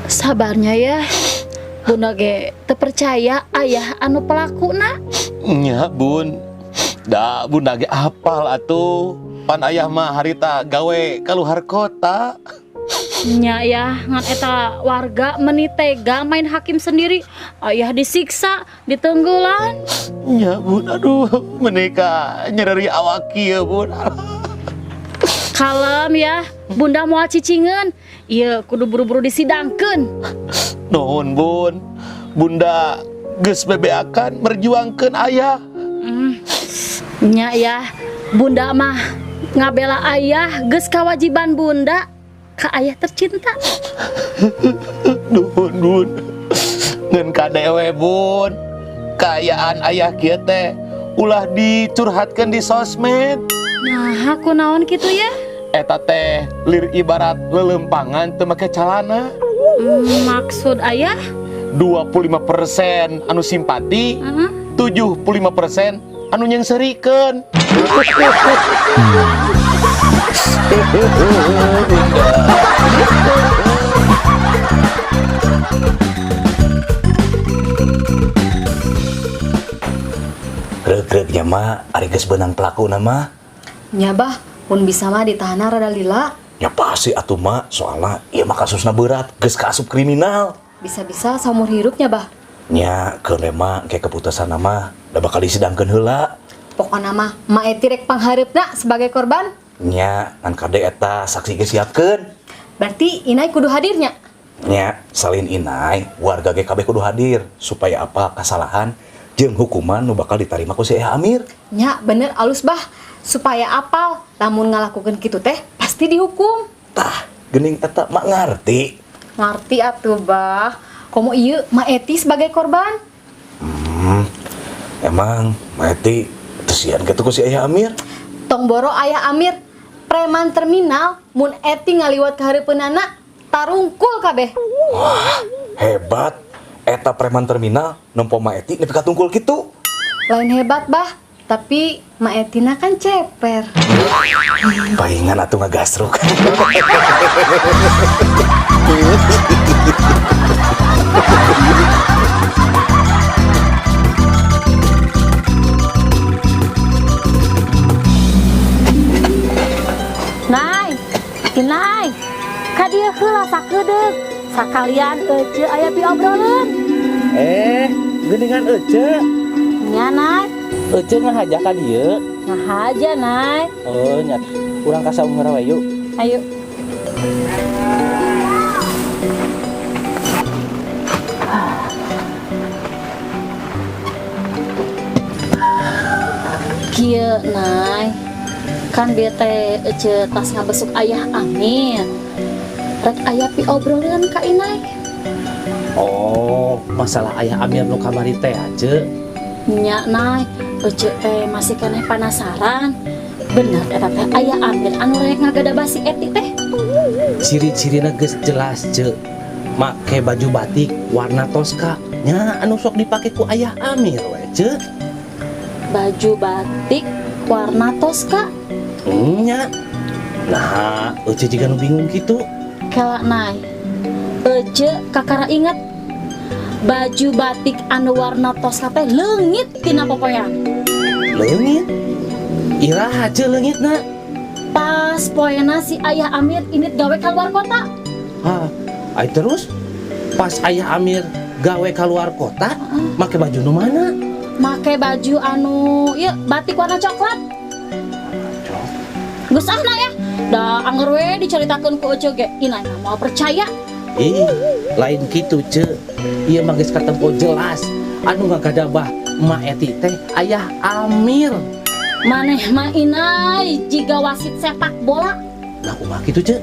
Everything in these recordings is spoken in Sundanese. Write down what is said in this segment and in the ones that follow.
Sabarnya ya. Bunda ge teu percaya ayah anu pelakuna. Nya, Bun. Da Bunda ge apal atuh. Pan ayah mah harita gawe keluar kota. Nya ya, ngan eta warga meni tega main hakim sendiri. Ayah disiksa, ditenggelan. Nya, Bun, aduh, menika nyereri awak kieu, Bun. Kalem ya, Bunda moal cicingeun. Ieu kudu buru-buru disidangkeun. Nuhun, Bun. Bunda geus bebeakan merjuangkeun ayah. Nya ya, Bunda mah ngabela ayah geus kewajiban Bunda ka ayah tercinta. Nuhun, Bun. Ngan kade we, Bun. Kaayaan ayah kieu teh ulah dicurhatkeun di sosmed. Nah, aku naon kitu ya? Eta teh lir ibarat lelempangan teu make calana. Maksud ayah? 25% anu simpati, 75% anu nyengserikeun. Bunda. Reuk-reuk nya, Mak, ari geus beunang pelaku mah. Nya, Bah, mun bisa mah ditahan rada lila. Ya pasti atuh, Mak, soalna ieu mah kasusna berat, geus kaasup kriminal. Bisa-bisa saumur hirupnya, Bah. Nya keun we, Mak, kayak keputusan mah da bakal disidangkeun heula. Pokona mah Ma Eti rek panghareupna sebagai korban. Nya, ngan kade eta saksi geus siapkeun. Berarti Inai kudu hadirnya. Nya, salin Inai, warga ge kabeh kudu hadir supaya apa kesalahan jeung hukuman nu bakal ditarima ku si Ayah Amir. Nya bener alus, Bah, supaya apal lamun ngalakukeun kitu teh pasti dihukum. Tah, geuning eta mak ngarti. Ngarti atuh, Bah. Komo ieu Ma Eti sebagai korban. Emang Ma Eti tesian kitu ku si Ayah Amir? Tong boro Ayah Amir, preman terminal mun Eti ngaliwat ka hareupeunana tarungkul kabeh. Wah, hebat. Eta preman terminal nempo Ma Eti nepi ka tungkul kitu. Lain hebat, Bah, tapi Ma Etina kan ceper. Palingan atuh ngagasruk. Nay, Inai, ka dieu heula sakedeuk. Sakalian ece aya piobroleun. Eh, geuningan Ece. Nya, Nay. Ece ngahaja ka dieu. Ngahaja, Nay. Oh, nya. Urang ka saung we yuk. Ayo. Kieu, Nay. Kan bete ece tas ngabesuk Ayah Amir. Rek aya piobroleun ka Inai. Oh, masalah Ayah Amir nu kamari teh aja. Nya, Nay, ece teh masih keneh penasaran. Bener eta teh Ayah Amir anu rek ngagadabah si Eti teh? Ciri-cirina geus jelas, Ce. Make baju batik warna toska. Nya anu sok dipake ku Ayah Amir we, Ce. Baju batik warna toska. Nya. Nah, Ece juga nu bingung gitu. Kela, Nay. Ece kakara inget baju batik anu warna toska teh leungit tina popoean. Leungit? Iraha, Ce, leungitna? Pas poena si Ayah Amir indit gawe keluar kota. Hah, ai terus pas Ayah Amir gawe keluar kota, make baju nu mana? Make baju anu ieu batik warna coklat. Geus ah, ya. Da anger we diceritakeun ku Ece ge Inai mah moal percaya. Ih, lain gitu, Ce. Ieu mah geus katempo jelas. Anu ngagadabah Ma Eti teh Ayah Amir. Maneh mah, Inai, jiga wasit sepak bola. Nah, kumaha kitu, Ce?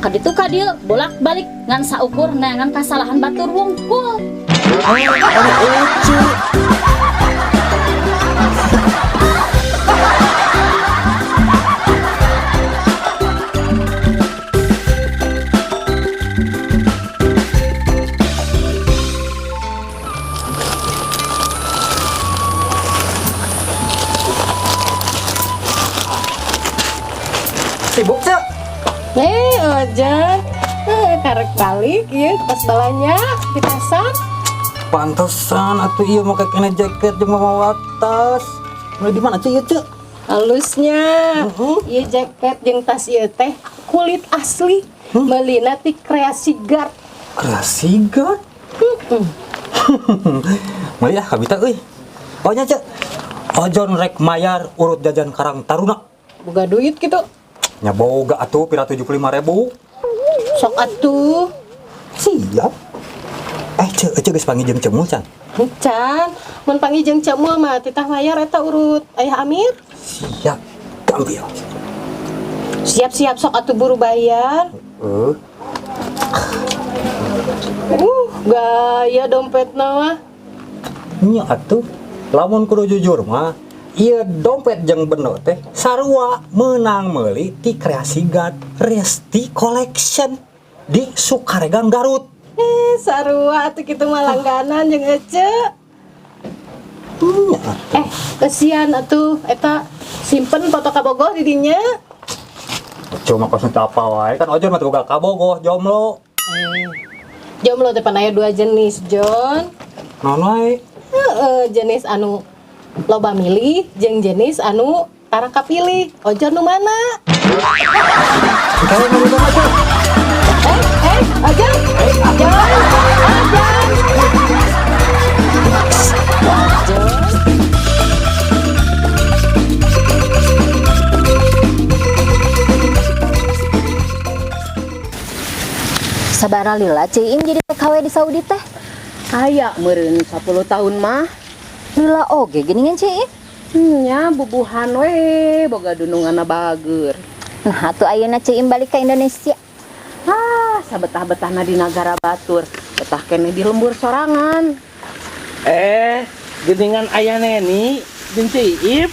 Kaditu kadieu bolak-balik ngan saukur neangan kasalahan batur wungkul. Oh, ari Ece. Ojan. Karek balik ieu pas balanja di pasar. Pantesan atuh ieu make kena jaket jeung mawa tas. Mulai di mana ceu ieu ceu? Halusnya. Ieu jaket jeung tas ieu teh kulit asli. Meulina ti Kreasi Guard. Kreasi Guard. Meuli ah kabita euy. Oh nya ceu. Ojon rek mayar urut jajan Karang Taruna. Boga duit gitu. Nya boga atuh pira 75.000. Sok atuh. Siap. Ceu, ceu geus panggih jeung Cemul can? Can, mun panggih jeung Cemul mah titah mayar eta urut Ayah Amir. Siap. Gampil. Siap-siap sok atuh buru bayar. Heeh. Gaya dompetna mah. Nya atuh, lamun kudu jujur mah, ieu dompet jeung bendo teh sarua meunang meuli ti Kreasi Guard Resti Collection di Sukaregang Garut. Sarua atuh kitu mah langganan jeung ece. Nya atuh. Kesian atuh eta simpen foto kabogoh di dinya. Cuma kos teu apa wae kan Ojon mah teu boga kabogoh jomblo. Jomblo teh pan aya dua jenis, Jon. Naon wae? Heeh, jenis anu loba milih jeung jenis anu tara kapilih. Ojon nu mana? Kayak nu mana tuh? Ojon. Ojon. Ojon. Ojon. Sabara lila Ceu Iim jadi TKW di Saudi teh. Aya meureun 10 tahun mah. Lila oge geuningan Ceu Iim. Nya bubuhan we boga dununganna bager. Nah, atuh ayeuna Ceu Iim balik ke Indonesia. Ah, sabetah-betahna di nagara batur, betah keneh di lembur sorangan. Geuningan aya Neni jeung Ceu Iim.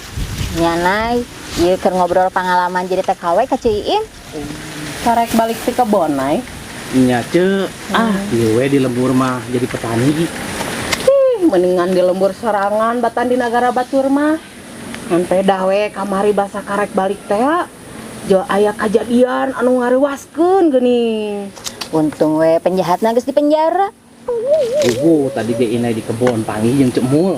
Nya Nay, ieu keur ngobrol pengalaman jadi TKW ka Ceu Iim. Karek balik ti kebon, Nay. Nya Ceu, ah ieu we di lembur mah jadi petani. Ih, mendingan di lembur sorangan batan di nagara batur mah. Ngan pedah we kamari basa karek balik teh. Jo aya kajadian anu ngariwaskeun geuning. Untung we penjahatna geus di penjara. Ibu tadi ge inai di kebon panggih jeung Ceu Mul.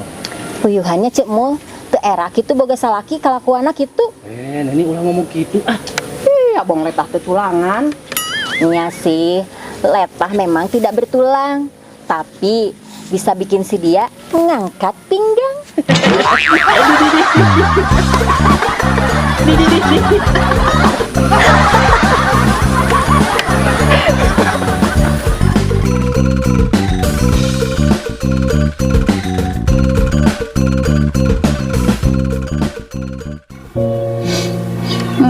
Puyuhannya Ceu Mul teu era kitu boga salaki kalakuanna kitu. Neni ulah ngomong kitu ah. Ih, abong letah teu tulangan. Nya sih, letah memang tidak bertulang, tapi bisa bikin si dia ngangkat pinggang.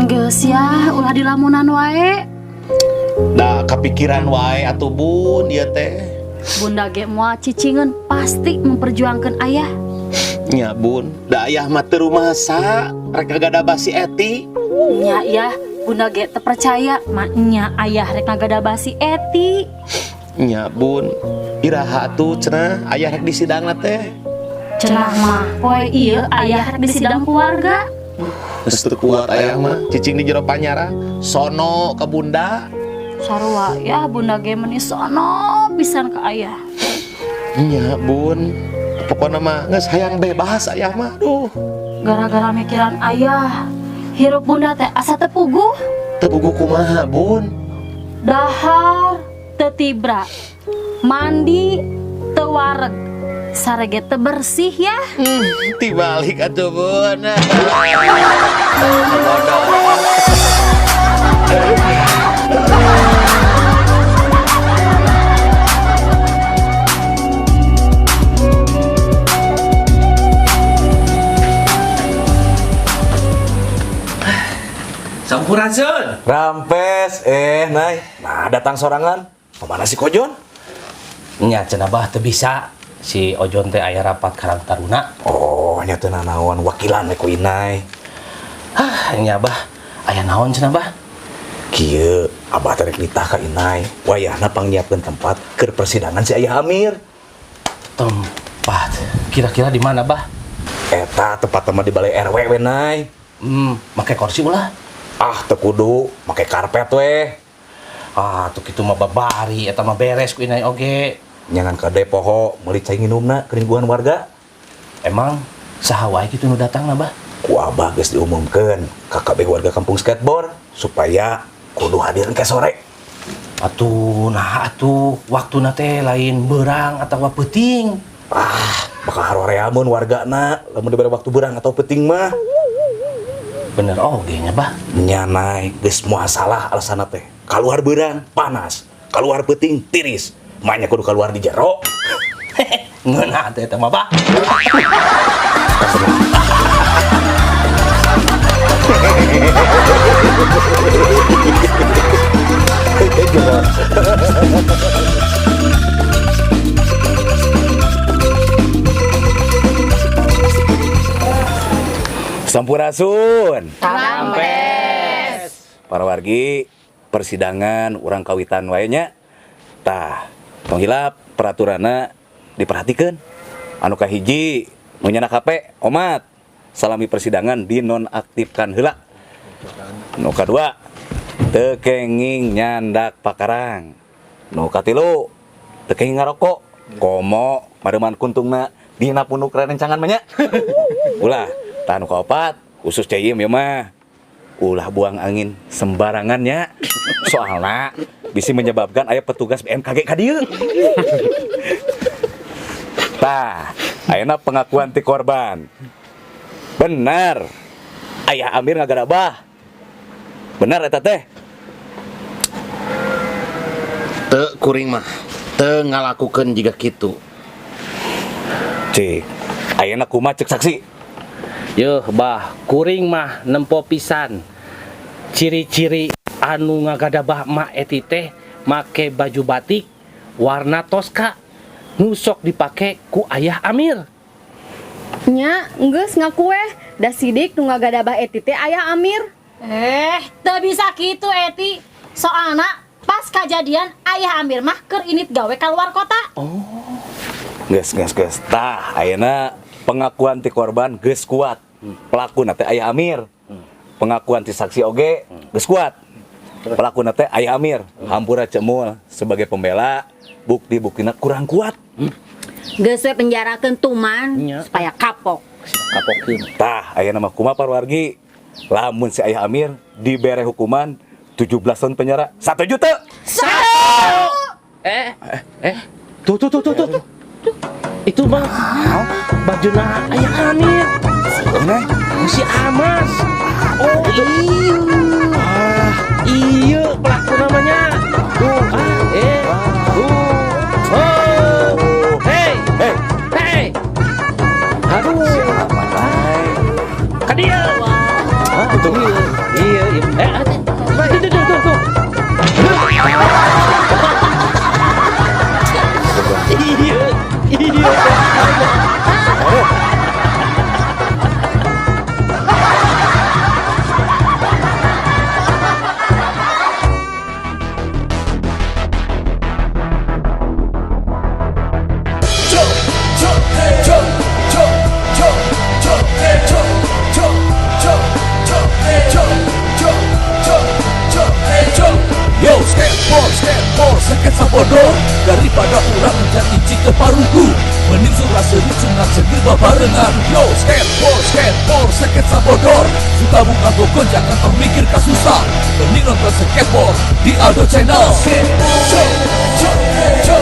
Geus ya, ulah dilamunan wae. Da kepikiran wae atuh Bun ieu teh. Bunda ge moal cicingeun pasti memperjuangkan ayah. Nya Bun, da ayah mah teu rumasa rek ngagadabah si Eti. Nya ya, Bunda ge teu percaya maknya ayah rek ngagadabah si Eti. Nya Bun, iraha atuh cenah ayah rek disidangna teh. Cenah mah poe ieu ayah rek disidang keluarga. Geus teu kuat ayah mah, cicing di jero panyara, sono ke Bunda. Sarua ya Bunda ge meuni sono pisan ke ayah. Nya Bun, pokona mah geus hayang bebas ayah mah. Duh. Gara-gara mikiran ayah, hirup Bunda teh asa teu puguh. Teu puguh kumaha Bun? Dahar teu tibra, mandi teu wareg, sarege teu bersih ya. Tibalik atuh Bun. Sampurasun. Rampes, Nay. Nah, datang sorangan. Kemana si Kojon? Nya cenah bah teu bisa. Si Ojon teh aya rapat Karang Taruna. Oh, nya teu nanaon wakilan we ku Inai. Hah, nya bah. Aya naon cenah bah? Kieu, abah teh rek nitah ka Inai. Wayahna pangnyiapkeun tempat keur persidangan si Ayah Amir. Tempat. Kira-kira di mana bah? Eta tempat mah di balai RW we, Nay. Make kursi ulah. Ah, teu kudu, make karpet weh. Ah, tuh kitu mah babari eta mah beres ku inai oge. Nyangan kade poho meuli cai nginumna keur nyuguhan warga. Emang saha wae kitu nu datang na, Bah? Ku abah geus diumumkeun ka kabeh warga kampung skateboard supaya kudu hadir ke sore. Atuh, nah atuh waktuna teh lain beurang atawa peuting. Ah, bakal harorea mun wargana lamun dibere waktu beurang atau peuting mah. Bener oge nya, Bah. Nya nay, geus moal salah alasanna teh. Kaluar beurang panas, kaluar peuting tiris. Maenya kudu kaluar di jero. Ngeunah teh eta mah, Bah. Sampurasun. Rampes. Para wargi, persidangan urang kawitan wae nya. Tah, tong hilap peraturanna diperhatikan. Anu kahiji, nu nyandak HP, omat. Salami persidangan dinonaktifkan heula. Nu kadua, teu kenging nyandak pakarang. Nu katilu, teu kenging ngarokok. Komo mareuman kuntungna dina punuk rencangan mah nya. Ulah, tah nu kaopat, khusus Ceyim ieu mah. Ulah buang angin sembarangan nya. Soalna bisi menyebabkan aya petugas BMKG ka dieu. Tah, ayeuna pengakuan ti korban. Benar. Ayah Amir ngagarabah. Benar eta teh? Teu kuring mah teu ngalakukeun jiga kitu. Cik, ayeuna kumaha cek saksi? Yeuh, Bah, kuring mah nempo pisan. Ciri-ciri anu ngagadabah ma eti teh make baju batik warna toska nu sok dipake ku ayah Amir. Nya, geus ngaku weh, da sidik nu ngagadabah eti teh ayah Amir. Eh, teu bisa kitu Eti. Soalna pas kejadian ayah Amir mah keur indit gawe keluar kota. Geus, geus, geus. Tah, ayeuna pengakuan ti korban geus kuat. Pelaku teh ayah Amir. Pengakuan ti saksi oge geus kuat. Pelaku teh ayah Amir. Hampura cemul sebagai pembela, bukti-buktina kurang kuat. Geus we penjarakeun tuman Nya. supaya kapok. Kapokeun. Tah, ayeuna mah kumaha parwargi? Lamun si ayah Amir dibere hukuman 17 tahun penjara, 1 juta. Eh, eh, tuh tuh tuh tuh tuh. Itu mah bajuna ayah Amir. Nah, Si Amas. Oh iya. Ah, iya pelaku namanya. Tuh, ah, eh. Tuh. Oh. Hey, eh, hey. Aduh. siapa nay? Ka dieu. Ah, Itu. Iya, iya. Iya. Eh, ah, tuh, tuh, tuh, tuh, tuh. Iya, iya. Yo, skateboard, skateboard, seket sabodor. Daripada urang jadi cike parugu, mending surah seri sunat segir babarengan. Yo, skateboard, skateboard, seket sabodor. Suka buka gogon, jangan tong mikir kasusah. Mending nonton skateboard di Aldo Channel. Skateboard, jo, jo, jo.